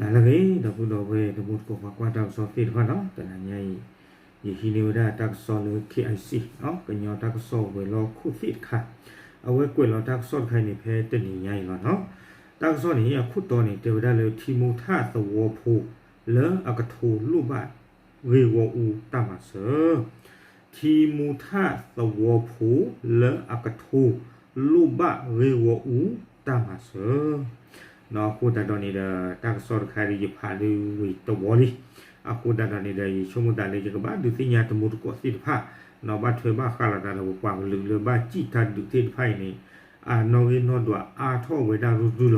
နၤလၢအဂ့ၤ ဒီပုၢ်ဒီဝဲၢ် တံၤသကိးပှၤကွၢ်တၢ်ကစီၣ်သ့ၣ်တဖၣ်နီၤ, တနၤညါအံၤ ယဟံးန့ၢ်ဝဲဒၣ်တၢ်ကစီၣ်လၢ K I C နီၤ, ကညီတၢ်ကစီၣ်ဝဲၤလီၢ်ခိၣ်သ့ၣ်တခါ, အဝဲကွဲးလီၤတၢ်ကစီၣ်တခါအံၤန့ၣ် ဖဲတနံၤညါအံၤလီၤနီၤ. တၢ်ကစီၣ်န့ၣ် အခိၣ်တီန့ၣ် တဲဝဲဒၣ်လၢ ထံမူထၣ်သဝီဖိ လၢအကထိလိၣ်ဘၣ်ဂ့ၢ်ဂီၢ်အူတၢ်မၤစၢၤ ထံမူထၣ်သဝီဖိလၢအကထိ လိၣ်ဘၣ်ဂ့ၢ်ဂီၢ်အူတၢ်မၤစၢၤ. အဃိသတးဒီးန့ၣ်ဒီး တၢ်ကစီၣ်တခါဒီး ယဖးဒုးဝံၤတဝီလံ. အဃိသတးဒီးန့ၣ်ဒီး ယဆိကမိၣ်သးလၢယကဘၣ်ဒုးသ့ၣ်ညါတံၤသကိးသ့ၣ်တဖၣ် နီၤ ဘၣ်ထွဲဘၣ်ဃးလိာ်သးဒီး ပပှၤကလုာ်လၢဘၣ်စံၣ်တၢ်ဒုးသ့ၣ်တဖၣ်အံၤန့ၣ် အနီၣ်ဂံၢ်နီၣ်ဒွးအါထီၣ်ဝဲဒၣ်ရုၢ်ရုၢ်လီၤ.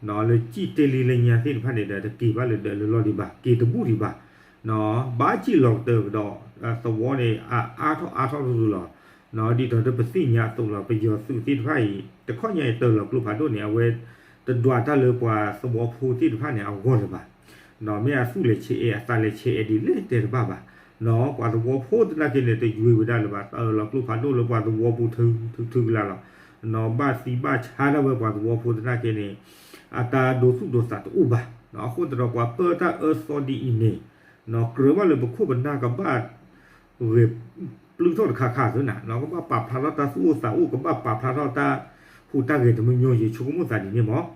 နီၤ လၢစံၣ်တ့ၢ်လံလၢညါသ့ၣ်တဖၣ်န့ၣ်ဒီး တက့ၤဘၣ်လၢဒၢးလၢလီၢ်ဒံးဘၣ်, က့ၤတဘူၣ်ဒံးဘၣ်. နီၤ ဘၣ်စံၣ်လီၤကတၢၢ်ကဒီး သဝီန့ၣ် အအါထီၣ်အါထီၣ်ရုၢ်ရုၢ်လီၤ. နီၤ ဒ်သိးဒီးပသ့ၣ်ညါအသိးလီၤ ပယီၤသုးသ့ၣ်တဖၣ်အံၤ တခီညါအံၤတၢ်လီၤကျိဖးဒိၣ်န့ၣ် အဝဲတဒွးတၢ်လၢပှၤသဝီဖိသ့ၣ်တဖၣ်န့ၣ် အဂီၢ်လၢၤဘၣ်. နီၤ မ့ၢ်အသူၣ်လဲၤဆဲးအဲး အသးလဲၤဆဲးအဲးဒ်လဲၣ်တဲတဘၣ်ဘၣ်. နီၤ ပှၤသဝီဖိသနာ်က့န့ၣ် တယွ့ဝဲဒၣ်လၢၤဘၣ် တၢ်လီၤကျိဖးဒိၣ်လၢပှၤသဝီပူၤထုထုကလါလီၤ. နီၤ ဘၣ်သံဘၣ်ဆါဒၣ်ဝဲပှၤသဝီဖိသနာ်က့န့ၣ် အတၢ်ဒိသူၣ်ဒိသးတအိၣ်ဘၣ်. နီၤ အဃိသတးဒီးပှၤပၢတၢ်အၢသီဒ်အံၤန့ၣ် နီၤ ကြၢးဘၣ်လၢပခိၣ်ပနၢ်ကဘၣ် ဂဲၤပျုၢ်ထီၣ်တခါခါသ့နီၤ, ကဘၣ်ပာ်ဖျါထီၣ်တၢ်သူၣ်အိၣ်သးအိၣ် ကဘၣ်ပာ်ဖျါထီၣ်တၢ်ဟူးတၢ်ဂဲၤတမံၤမံၤ ယဆိကမိၣ်သးဒ်န့ၣ်မး.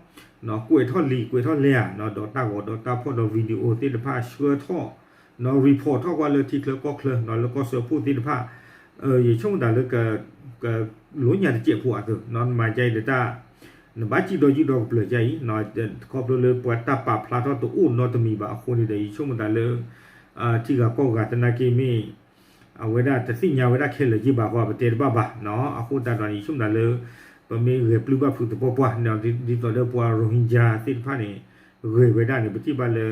နီၤ ကွဲးထီၣ်လံာ်ကွဲးထီၣ်လဲၢ်ဧါ နီၤ ဒီးတၢ်ဂီၤဒီးတၢ်ဖီၣ်ဒီး video သ့ၣ်တဖၣ်ဆှၢထီၣ် နီၤ report ထီၣ်ကွၢ်လၢထံချၢကီၢ်ချၢ နီၤ လၢကီၢ်စၢဖှိၣ်သ့ၣ်တဖၣ် ယဆိကမိၣ်သးလၢ ကလိညါတစဲးဖိအသိး နီၤ နမၤကါအံၤဒီးတၢ် နဘၣ်စံၣ်ဒီးယုၢ်ဒီးကပျၢၤကါအံၤ ခီဖျိလၢပှၤတၢ်ပာ်ဖျါထီၣ်တအိၣ်နီတမံၤဘၣ်အဃိန့ၣ်ဒီး ယဆိကမိၣ်သးလၢ ထံဂၤကီၢ်ဂၤသနာ်က့မ့ၢ် အဝဲဒၣ်တသ့ၣ်ညါဝဲဒၣ်ခဲလၢာ်ယ့ၢ်ဘၣ်ဃီ ပတဲတဘၣ်ဘၣ်နီၤ. အဃိသတးဒီးန့ၣ် ယဆိကမိၣ်သးလၢ ပမ့ၢ်ဂဲၤပျုၢ်ဘၣ်ဖုးသပှၢ်ပှၢ် ဒ်သိးဒီးပှၤ Rohingya သ့ၣ်တဖၣ်န့ၣ် ဂဲၤဝဲဒၣ်န့ၣ် ပထံၣ်ဘၣ်လၢ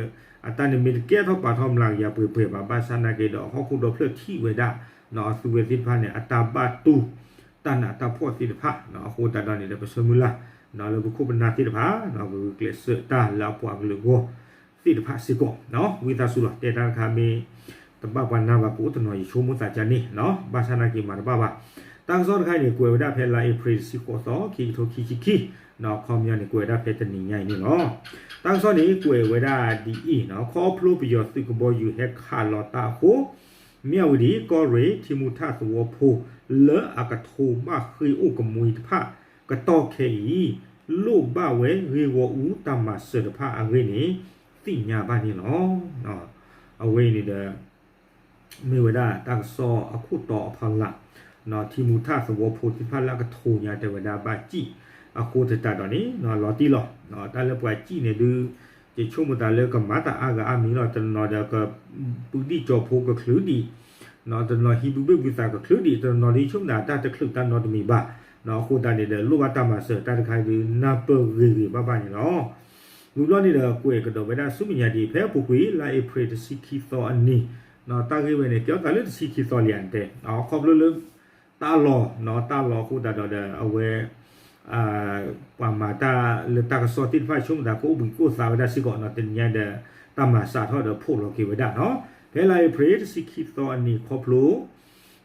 အတၢ်န့ၣ်မ့ၢ်တကဲထီၣ်ပာ်ထီၣ်မျးကယၤပှဲၤပှဲၤဘၣ် ဘၣ်ဆၣ်သနာ်က့ဒီး ဟီၣ်ခိၣ်ဒီဖျၢၣ်ထံၣ်ဝဲဒၣ် နီၤ အသုဝဲသ့ၣ်တဖၣ်န့ၣ် အတၢ်ဘၣ်တူၢ် တၢ်နးတၢ်ဖှီၣ်သ့ၣ်တဖၣ် အဃိသတးဒီးန့ၣ်ဒီး ပဆၢမုၢ်လၢ် နီၤ လၢပခိၣ်ပနၢ်သ့ၣ်တဖၣ် နီၤ ကဂုာ်ကျဲးစၢးတၢ်လၢအပှၤကလုာ်အဂီၢ်သ့ၣ်တဖၣ်စ့ၢ်ကီး ဝံသးစူၤလီၤ တဲတၢ်တခါမ့ၢ် တဘၣ်ပှၤနၢ်ဘၣ်ကအိၣ်တနီၤ ယဆိကမိၣ်သးကါန့ၣ် ဘၣ်ဆၣ်သနာ်က့မၤတဘၣ်ဘၣ်. တၢ်ကစီၣ်တခါအံၤန့ၣ် ကွဲးဝဲဒၣ်ဖဲလါအ့ဖြ့ၣ်တဆံဃိးသီ ခံကထိခံဆံခံ နီၤ ခီပညီန့ၣ် ကွဲးဝဲဒၣ်ဖဲတနံၤညါအံၤန့ၣ်လီၤ. တၢ်ကစီၣ်န့ၣ် ကွဲးဝဲဒၣ်ဒ်အံၤနီၤ ခီဖျိပယီၤသုးကဘီယူၤဟဲခးလီၤတၢ်အဃိ မၠၣ်ဝတံၤ ကီၢ်ရ့ၣ် ထံမူထၣ်သဝီဖိ လၢအကထိဘၣ်ဃ့အိၣ်ကမှံတဖၣ် ကတီၢ်ခဲအံၤ လိၣ်ဘၣ်ဝဲဂ့ၢ်ဂီၢ်အူတၢ်မၤစၢၤတဖၣ်အဂ့ၢ်န့ၣ် သ့ၣ်ညါဘၣ်န့ၣ်လီၤ. အဝဲအံၤန့ၣ်ဒီး မ့ၢ်ဝဲဒၣ်တၢ်ကစီၣ်အခိၣ်တီအဖီလာ် ထံမူထၣ်သဝီဖိသ့ၣ်တဖၣ်လၢအကထိညါတဲဝဲဒၣ်ဘၣ်စံၣ် အဃိသတးဒီးန့ၣ် လီၤတံၢ်လီၤ. တၢ်လၢပှၤစံၣ်န့ၣ်ဒုး ယဆိကမိၣ်သးလၢကမၤတၢ်အါဂၤအါမံၤလီၤ. တနီၤဒီးက ပုဒံၣ်ကၠီဖိကချုးဒံး တနီၤဟံးဘုဘ့ၣ်ဘုသးကချုးဒံး တနီၤဒ်ယဆိကမိၣ်သးတၢ်တချုးတၢ်နီတမံၤဘၣ်. အဃိသတးန့ၣ်ဒီး လိၣ်ဘၣ်တၢ်မၤစၢၤတၢ်တခါအံၤဒုး နၢ်ပၢၢ်ဂ့ၤဂ့ၤဘၣ်ဘၣ်န့ၣ်လီၤ. ဝံၤဘျီန့ၣ်ဒီး ကွဲးကဒီးဝဲဒၣ်ဆူမဲာ်ညါဒ်အံၤ ဖဲအပူၤကွံာ် လါအ့ဖြ့ၣ်တဆံခံသီအနံၤ တၢ်ဂ့ၢ်ဝဲန့ၣ် ကဲထီၣ်သးလၢတဆံခံသီလံဧါတဲ ခီဖျိလၢ တၢ်လီၢ် တၢ်လီၢ်အဃိသတးဒီးဒီး အဝဲ ပှၤမၤတၢ်လၢတၢ်ကစီၣ်သ့ၣ်တဖၣ်ဆိကမိၣ်သး ကအိၣ်ဘှံးကအိၣ်သါဝဲဒၣ်စ့ၢ်ကီး တနံၤညါဒီး တၢ်မၤစးထီၣ်ဒီးဖှိၣ်လီၤက့ၤဝဲဒၣ်နီၤ. ဖဲလါအ့ဖြ့ၣ်တဆံခံသီအနံၤခီဖျိ ပယီၤသုး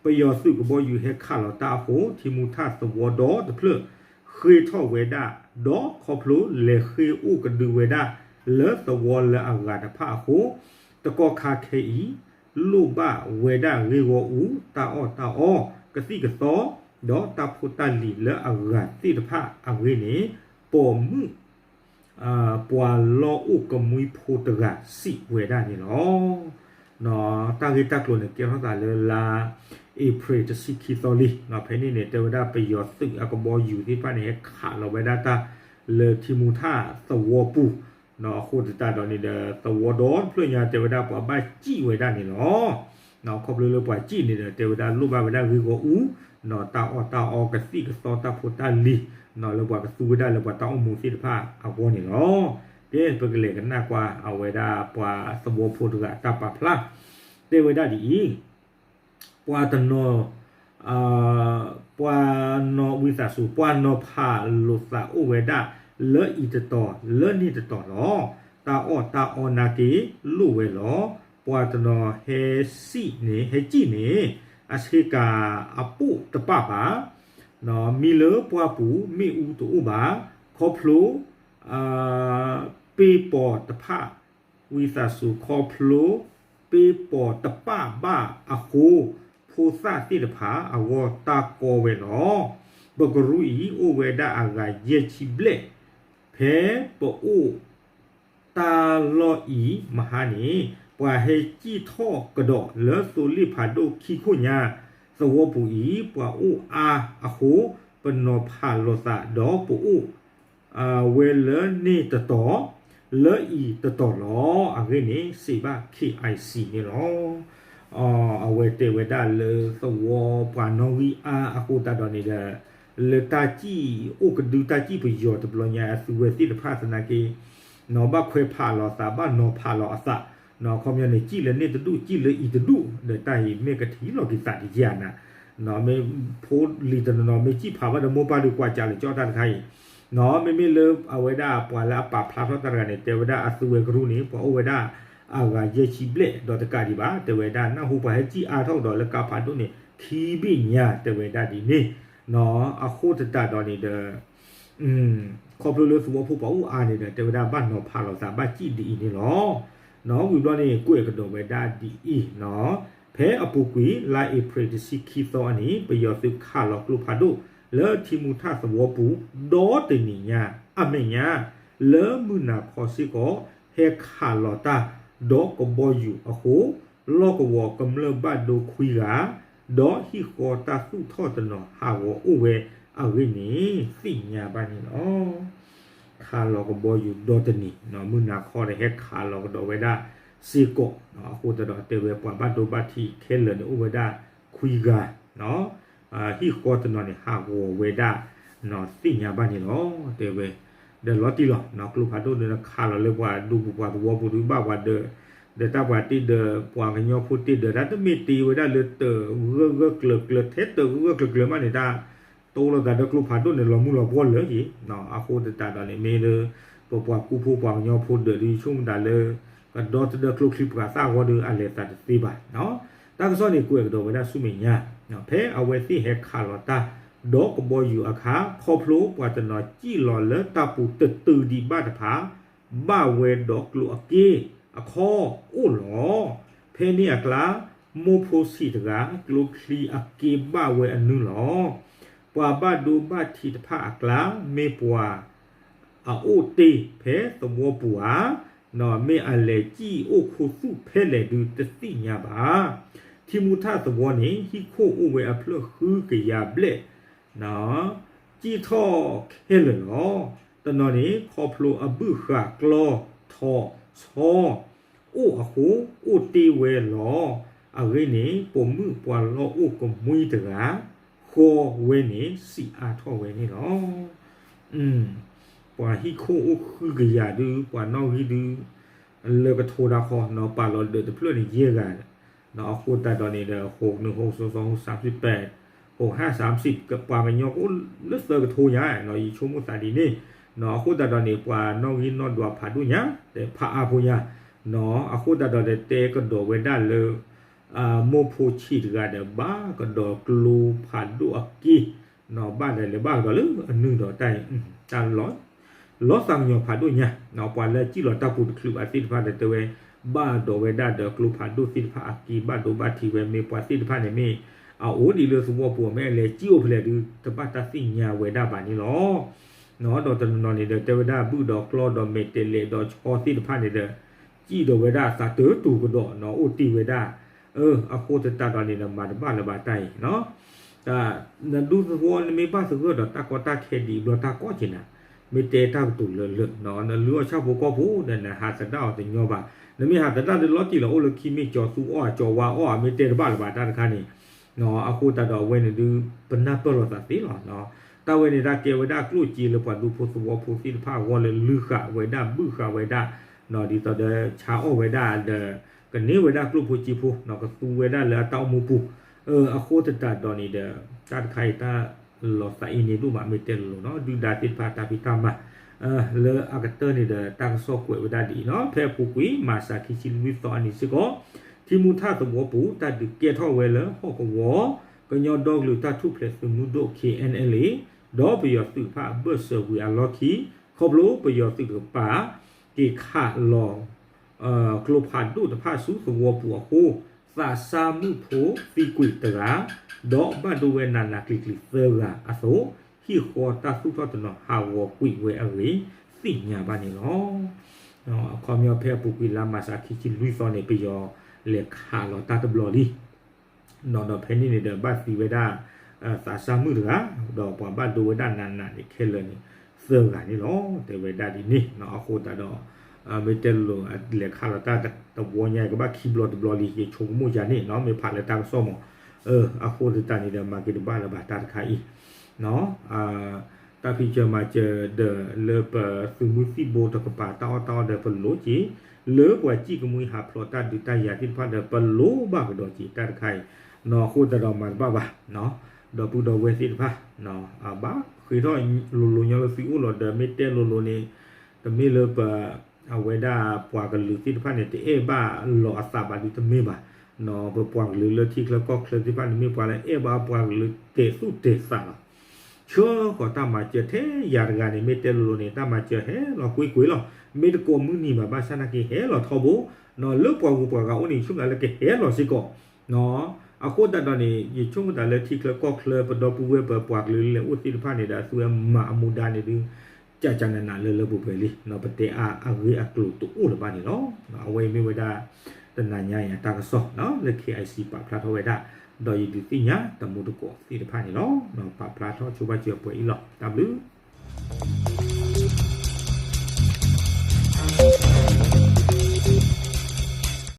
ကဘီယူၤဟဲခးလီၤတၢ်အဃိ ထံမူထၣ်သဝီဒီတဖျၢၣ် ဃ့ထီၣ်ဝဲဒၣ် ဒီးခီဖျိလဲၤဃ့အိၣ်ကဒုဝဲဒၣ်လၢသဝီလၢအဂၤတဖၣ်အဃိ တကီၢ်ခါခဲအံၤ လိၣ်ဘၣ်ဝဲဒၣ်ဂ့ၢ်ဂီၢ်အူ တၢ်အီၣ်တၢ်အီ ကသံၣ်ကသီ ဒီးတၢ်ဖိတၢ်လံၤလၢအဂၤသ့ၣ်တဖၣ်အဂ့ၢ်န့ၣ် ပိာ်မုၣ် ပှၤလီၢ်အိၣ်ကမှံဖိတဂၤစံးဝဲဒၣ်န့ၣ်လီၤ. တၢ်ဂ့ၢ်တၢ်ကျိၤန့ၣ် ကဲထီၣ်သးလၢလါအ့ဖြ့ၣ်တဆံခံသီလံ. ဖဲန့ၣ်န့ၣ် တဲဝဲဒၣ်ပယီၤသုးအကဘီယူၤသ့ၣ်တဖၣ်န့ၣ် ဟဲခးလီၤဝဲဒၣ်တၢ်လၢထံမူထၣ်သဝီပူၤ အဃိသတးဒီးန့ၣ်ဒီး သဝီဒီတဖျၢၣ်ညါတဲဝဲဒၣ်ပှၤဘၣ်စံၣ်ဝဲဒၣ်န့ၣ်လီၤ. ခီဖျိလၢပှၤစံၣ်န့ၣ်ဒီး တဲဝဲဒၣ်လိၣ်ဘၣ်ဝဲဒၣ်ဂ့ၢ်ဂီၢ်အူ တၢ်အီၣ်တၢ်အီကသံၣ်ကသီတၢ်ဖိတၢ်လံၤ လၢပှၤကသူဝဲဒၣ်လၢပှၤတၢ်အိၣ်မူသ့ၣ်တဖၣ်အဂီၢ်န့ၣ်လီၤ. ကဲပကလဲၤကနၣ်ကွၢ်အဝဲဒၣ်ပှၤသဝီဖိတဂၤအတၢ်ပာ်ဖျါ တဲဝဲဒၣ်ဒ်အံၤ ပှၤတနီၤ ပှၤနီၤဝံသးစူၤ ပှၤနီၤဖးလိာ်သးအိၣ်ဝဲဒၣ် လၢအံၤတတီၤ လၢန့ၣ်တတီၤလီၤ. တၢ်အီၣ်တၢ်အီနာ်က့ လိၣ်ဝဲလီၤ. ပှၤတနီၤဟဲစံၣ်န့ၣ် ဟဲစံၣ်န့ၣ် အဆ့ကၤအပိၣ်တပၣ်ဘၣ် မံလၢပှၢ်ပူၤမ့ၣ်အူတအိၣ်ဘၣ် ခီဖျိ ပ့ၤပီၤတဖၣ် ဝံသးစူၤခီဖျိ ပ့ပီၤတပာ်ဘၣ်အဃိ ဖိသၣ်သ့ၣ်တဖၣ်အဂီၢ်တၢ်ကီဝဲလီၤ. ပကရူၢ်အံၤ အိၣ်ဝဲဒၣ်အဂၤယဲၢ်ဆံဘျဲၣ်, ဖဲပအိၣ်တၢ်လီၢ်အံၤမဟါန့ၣ် ပှၤဟဲစံၣ်ထီၣ်ကဒီးလၢသိလ့ၣ်ဖးဒိၣ်ခံခိၣ်ညါ, သဝီပူၤအံၤ ပှၤအိၣ်အါအဃိ ပနီၤဖးလိာ်သးဒီးပအိၣ် ဝဲလၢန့ၣ်တတီၤ, လၢအံၤတတီၤလီၤ. အဂ့ၢ်န့ၣ် စံးဘၣ် K I C န့ၣ်လီၤ. အဝဲတဲဝဲဒၣ်လၢသဝီပှၤနီၣ်ဂံၢ်အါအဃိသတးဒီးန့ၣ်ဒီး လၢတၢ်စံၣ်အိၣ်ကဒုတၢ်စံၣ်ပယီၤတဘျီညါ အသုဝဲသ့ၣ်တဖၣ်သနာ်က့ ဘၣ်ခွဲးဖးလီၤသး ဘၣ်နီၤဖးလီၤအသး, ခီပညီန့ၣ် စံၣ်လၢန့ၣ်တဒူၣ် စံၣ်လၢအံၤတဒူၣ် ဒီးတၢ်အံၤမ့ၢ်ကထံၣ်လီၤက့ၤသးတယၢ်နၤ, မ့ၢ်ဖိလံၤတနီၤနီၤ မ့ၢ်စံၣ်ဖးဘၣ်ဒီးမိၢ်ပၢ်ဒုးကွၢ်ကၢလၢကၠီတၢ်တခါအံၤ, မ့မ့ၢ်လၢအဝဲဒၣ်ပှၤလၢအပာ်ဖျါထီၣ်တၢ်တဂၤန့ၣ် တဲဝဲဒၣ်အသုဝဲကရူၢ်န့ၣ် ပှၤအိၣ်ဝဲဒၣ်အဂၤယဲၢ်ဆံဘျဲၣ် ဒီးတကးဒံးဘၣ် တဲဝဲဒၣ် နၢ်ဟူပှၤဟဲစံၣ်အါထီၣ်ကဒီးလၢကါဖးဒိၣ်န့ၣ် ခံဘ့ၣ်ညါ တဲဝဲဒၣ်ဒ်န့ၣ်, အဃိသတးဒီးန့ၣ်ဒီး ခီဖျိလၢသဝီဖိပှၤအိၣ်အါန့ၣ်ဒီး တဲဝဲဒၣ်ဘၣ်နီၤဖးလိာ်သး ဘၣ်စံၣ်ဒ်အံၤန့ၣ်လီၤ. ဝံၤဘျီန့ၣ် ကွဲးကဒီးဝဲဒၣ်ဒ်အံၤ, ဖဲအပူၤကွံာ် လါအ့ဖြ့ၣ်တဆံခံသီအနံၤ ပယီၤသုးခးလီၤကျိဖးဒိၣ် လၢထံမူထၣ်သဝီပူၤ ဒီတနံၤညါ အမဲာ်ညါ လၢမုၢ်နၤခီစ့ၢ်ကီး ဟဲခးလီၤတၢ် ဒီးကဘီယူၤအဃိ လီၢ်ကဝီၤကမျၢၢ်ဘၣ်ဒိခွံဂၤ ဒီးဟံၣ်ဃီတၢ်သူၣ်ထီၣ်တနီၤဟးဂီၤအိၣ်ဝဲအဂ့ၢ်န့ၣ် သ့ၣ်ညါဘၣ်န့ၣ်လီၤ. ခးလီၤကဘီယူၤဒီတနံၤ မုၢ်နၤခီဒီးဟဲခးလီၤကဒီးဝဲဒၣ်စ့ၢ်ကီး, အဃိသတးဒီးတဲဝဲပှၤဘၣ်ဒိဘၣ်ထံးခဲလၢာ်န့ၣ် အိၣ်ဝဲဒၣ်ခွံဂၤ ဟံၣ်ဃီတနီၤန့ၣ် ဟးဂီၤဝဲဒၣ် သ့ၣ်ညါဘၣ်န့ၣ်လီၤ တဲဝဲ. ဒီးလီၤတံၢ်လီၤ ကျိဖးဒိၣ်န့ၣ် ခးလီၤလၢပှၤဒူပူၤပှၤသဝီပူၤဒုး ဘၣ်ပှၤဒၢး ဒီးတၢ်ပှၤတ့ဒၢး ပှၤကညီဖိတ့ဒၢး တၢ်တမ့ၢ်တ့ဝဲဒၣ်လၢတဂၢၢ်ဂၢၢ်ကျၢၤကျၢၤ ထဲတဂၢၢ်ဂၢၢ်ကျၢၤကျၢၤမးန့ၣ် တၢ် တအိၣ်လိာ်သးဒီးကျိဖးဒိၣ်န့ၣ်လီၤမုၢ်လီၤပှီၢ်လၢၤက့ၤ, အဃိသတးဒီးန့ၣ် မ့ၢ်လၢ ပပှၤကူဖိပှၤကညီဖိဒၢးဒုး ဆိကမိၣ်တၢ်လၢ ကဒီသဒၢကျိချံပှၤသၣ်ဂီၤဒီး အလဲၤသးတသ့ဘၣ်. တၢ်ကစီၣ်န့ၣ် ကွဲးကဒီးဝဲဒၣ်ဆူမဲာ်ညါ, ဖဲအဝဲသ့ၣ်ဟဲခးလီၤတၢ် ဒီးကဘီယူၤအခါ ခီဖျိပှၤတနီၤစံၣ်လီၤလၢတၢ်ပူၤတတုၤဒံးဘၣ်တဖၣ် ဘၣ်ဝဲဒီးကျိအက့အခီအိၣ်လီၤ. ဖဲန့ၣ်အကျါ မိၢ်ဖိဆံးတဂၤ ကျိချံအက့ဘၣ်ဝဲအနုလီၤ. ပှၤဘၣ်ဒိဘၣ်ထံးတဖၣ်အကျါ မ့ၢ်ပှၤ အအိၣ်တ့ၢ်ဖဲသဝီပူၤဧါ, မ့ၢ်အလဲၤစံၣ်အိၣ်ခူသူၣ်ဖဲလဲၣ်ဒုးတသ့ၣ်ညါဘၣ်. ထံမူထၣ်သဝီန့ၣ် ဟံၣ်ခိၣ်အိၣ်ဝဲအဖျၢၣ်ဃုကယၤဘျဲၣ် စံၣ်ထီၣ်ခဲလၢာ်လီၤ. တနီၤန့ၣ် ခီဖျိအဘုၣ်ဃာ်ကျီထီဆီအိၣ်အဃိ အိၣ်တ့ၢ်ဝဲလီၤ. အဂ့ၢ်န့ၣ် ပိာ်မုၣ်ပှၤလီၢ်အိၣ်ကမှံတဂၤ ဃီဝဲန့ၣ် စံးအါထီၣ်ဝဲန့ၣ်လီၤ. ပှၤဟံၣ်ခိၣ်အိၣ်ဃုကယၤဒုး ပှၤနီၣ်ဂံၢ်ဒုး လၢကထိတၢ်ခီ ပာ်လီၤဒၢးတဖျၢၣ်န့ၣ်ယဲၢ်ဂၤ, အဃိသတးဒီးန့ၣ်ဒီး ဟိးနုာ်ဟိးစိသီဟိးစးဖံပဲး ဟိးဟၣ်စးဖံ ပှၤကညီကအိၣ်လၢသၢကထိညါ ယဆိကမိၣ်သးဒ်န့ၣ်, အဃိသတးဒီးန့ၣ် ပှၤနီၣ်ဂံၢ်နီၣ်ဒွးဖးဒိၣ်ညါ တဲဖးအါဖိညါ, အဃိသတးဒီးတဲကဒီးဝဲဒၣ်လၢ မိၢ်ဖိဆံးတဂၤဒီး ဘၣ်ကဒီးကျိဖးဒိၣ်အက့, ဘၣ်ဒီးလဲၤဘၣ်ကဒီးလၢအနုာ်ဒီးတၢ်အံၤ တၢ်လီၤသးကညီၤဖးဒိၣ်ညါ, ပှၤလၢစံၣ်လီၤတၢ်ပူၤတချုးဘၣ်သ့ၣ်တဖၣ်ဒီးတဲဝဲ ဘၣ်ဒီးဝဲဒၣ်ဒီးကျိဖးဒိၣ်သ့ၣ်တဖၣ်အက့ ဘၣ်ဒိဘၣ်ထံးဝဲ မ့ၢ်ပှၤသ့ၣ်တဖၣ်န့ၣ်မ့ၢ် အအိၣ်ဒံးလၢသဝီပူၤ မ့ၢ်အလဲၤစံၣ်အိၣ်ဖဲလဲၣ်ဒုး တဘၣ်တၢ်သ့ၣ်ညါဝဲဒၣ်ဘၣ်န့ၣ်လီၤ. ဒီးတနီၤနီၤန့ၣ်ဒီး တဲဝဲဒၣ်ဘုၣ်ဒီးကျီဒီးမဲာ်တဲးလဲးဒီးဆီသ့ၣ်တဖၣ်န့ၣ်ဒီး စံၣ်ဒီးဝဲဒၣ်သးတတူာ်ကဒီး အိၣ်တ့ၢ်ဝဲဒၣ်, အဃိသတးဒီးန့ၣ်ဒီး မၤတဘၣ်လၢၤဘၣ်တၢ်အံၤ, နဒူသဝီနမ့ၢ်ဘၣ်သဂၢၢ်ဒီးတၢ်ကီတၢ်ခဲဒ်အံၤ ဘျီတၢ်ကီက့ၤနၤ, မ့ၢ်တဲတၢ်ကတိၤလၢလၢ နလုၢ်အီၣ်ဆၣ်ဖိကီၢ်ဖိဒီး နဟးသဒၣ်အီၤတညီဘၣ်, နမ့ၢ်ဟးသဒၣ်ဒီးလီၤတံၢ်လီၤအိၣ်လၢခံမ့ၢ်ကၠီၤသူအီၣ် ကၠီၤဝါအီၣ် မ့ၢ်တဲတဘၣ်လၢၤဘၣ်တၢ်တခါန့ၣ် အဃိသတးဒီးအဝဲန့ၣ်ဒုး ပနၢ်ပၢၢ်လိာ်သးသ့လီၤ. တၢ်ဝဲန့ၣ်တၢ်ကဲဝဲဒၣ်ကျိၣ်စ့လၢပှၤဒူဖိသဝီဖိသ့ၣ်တဖၣ်အဂီၢ်လၢလုၢ်ဃာ်ဝဲဒၣ်ဘုၣ်ဃာ်ဝဲဒၣ်, ဒ်သိးဒီးဆါအီၣ်ဝဲဒၣ်ဒီး ကန့ၢ်ဝဲဒၣ်ကျိၣ်ဖိစ့ဖိ ကသူဝဲဒၣ်လၢအတၢ်အိၣ်မူပူၤ, အဃိသတးဒီးန့ၣ်ဒီး တၢ်တခါအံၤတၢ်လီၤသးအံၤန့ၣ်ဒိၣ်မး မ့ၢ်တဲလိၤလိၤနီၤ ဒုၣ်ဒါသ့ၣ်တဖၣ်တၢ်ဖံးတၢ်မၤ လၢအကတၢၢ်န့ၣ်ဒီး တၢ်ကစီၣ်ကွဲးဝဲဒၣ်ဒ်အံၤနီၤ ဖဲအပူၤကွံာ် မၤစၤခံဆံလွံၢ်သီအနံၤစ့ၢ်ကီး ထံမူထၣ်သဝီပူၤ တၢ်ဒုးကဲထီၣ်ဝဲလၢဟီၣ်ကဝီၤ ကညီဒီကလုာ်တၢ်ထူၣ်ဖျဲးသုးမုၢ်ဒိၣ် K N L A ဒီးပယီၤသုးတဖၣ်အဘၢၣ်စၢၤဝံၤအလီၢ်ခံ ခီဖျိပယီၤသုးတကပၤ က့ၤခးလီၤ ကျိဖးဒိၣ်တဖၣ်ဆူသဝီပူၤအဃိ, သးစၢ်မုၣ်ဖိသံကွံာ်တဂၤ, ဒီးဘၣ်ဒိဝဲနးနးကျံၤကျံၤသၢဂၤအသိး, ဟံၣ်ဃီတၢ်သူၣ်ထီၣ်တနီၤဟးဂီၤကွံာ်ဝဲအဂ့ၢ် သ့ၣ်ညါဘၣ်န့ၣ်လီၤ. အခီပညီဖဲအပူၤကွံာ်လါမၢ်ၡးခံဆံလွံၢ်သီန့ၣ် ပယီၤလဲၤခးလီၤတၢ်တဘျီလံ ဒီးဖဲန့ၣ်န့ၣ်ဒီး ဘၣ်သံဝဲဒၣ် သးစၢ်မုၣ်တဂၤ, ဒီးပှၤဘၣ်ဒိဝဲဒၣ်နးနးန့ၣ်ခဲလၢာ်န့ၣ် သၢဂၤန့ၣ်လီၤ. တဲဝဲဒၣ်ဒ်န့ၣ် အဃိသတးဒီး မ့ၢ်တဲလိၤလိၤ လဲၤခးလီၤတၢ်တဝီညါ ကဘၣ်ခံဘျီတဘျီလံ ယဆိကမိၣ်ယၤန့ၣ် မ့ၢ်ဖးလၢတၢ်ကစီၣ်မး, အဃိသတးန့ၣ်ဒီး မၤက့ၤတဘၣ်လၢၤဘၣ်တၢ်တခါအံၤ တၢ်ဖံးစၢၤမၤစၢၤဒီးလၢပသုးမုၢ်သံၣ်ဘိတကပၤ တၢ်အီၣ်တၢ်အီဒီးပလိၤက့ၤ, လၢပှၤစံၣ်ကမှံဟးဖျိးတၢ်ဒုးတၢ်ယၤသ့ၣ်တဖၣ်ဒီး ပလိၤဘၣ်ကဒီးက့ၤတၢ်တခါအံၤ, အဃိသတးဒီးမၤတဘၣ်ဘၣ်, ဒီပုၢ်ဒီဝဲၢ်သ့ၣ်တဖၣ် ဘၣ်ဃ့ထီၣ်လိၤလိၤညီလၢသုအိၣ်လီၤဒီး မ့ၢ်တဲလိၤလိၤန့ၣ် တမ့ၢ်လၢပ အဝဲဒၣ်ပှၤကလုာ်သ့ၣ်တဖၣ်န့ၣ် တအဲၣ်ဘၣ်လီၤအသးဘၣ်ဒုးတမ့ၢ်ဘၣ်, ပပှၤကလုာ်လၢထံချၢကီၢ်ချၢသ့ၣ်တဖၣ်န့ၣ် မ့ၢ်ပှၤလၢအဲၣ်ဘၣ်ပှၤကလုာ်တဲာ်သူၣ်တဲာ်သးလီၤ. ဆှၢဃီၤတၢ်မၤစၢၤထဲယၤတဂၤန့ၣ် မ့ၢ်တဲလိၤလိၤန့ၣ် တၢ်မၤစၢၤဟဲလီၤကွ့ၢ်ကွ့ၢ်လီၤ. မ့ၢ်တကိးမုၢ်နံၤဘၣ် ဘၣ်ဆၣ်နာ်က့ဟဲလီၤထီဘိ, လၢပှၤဂုၤပှၤဂၤအိၣ်န့ၣ် ဆိကမိၣ်လၢကဟဲလီၤစ့ၢ်ကီး အဃိသတးဒီးန့ၣ် ယဆိကမိၣ်သးလၢထံချၢကီၢ်ချၢ ပဒီပုၢ်ဝဲၢ်ပပှၤကလုာ်လၢအိၣ်သ့ၣ်တဖၣ်န့ၣ်ဒီး အသုဝဲမၤအမူဒါန့ၣ်ဒုး ကကနးနးလၢလၢပှဲၤပှဲၤလံ, ပတဲအါအဂ့ၢ်အကျိၤတအိၣ်လၢၤဘၣ်န့ၣ်လီၤ. အဝဲအံၤမ့ၢ်ဝဲဒၣ် တနၤညါအံၤအတၢ်ကစီၣ်လၢ KIC ပာ်ဖျါထီၣ်ဝဲဒၣ်, ဒီးယဒုးသ့ၣ်ညါတမူတကိးသ့ၣ်တဖၣ်န့ၣ်လီၤ. ပာ်ဖျါထီၣ်ဆိပာ်စၢၤပှဲၤအံၤလီၤ. တၢ်ဘျုး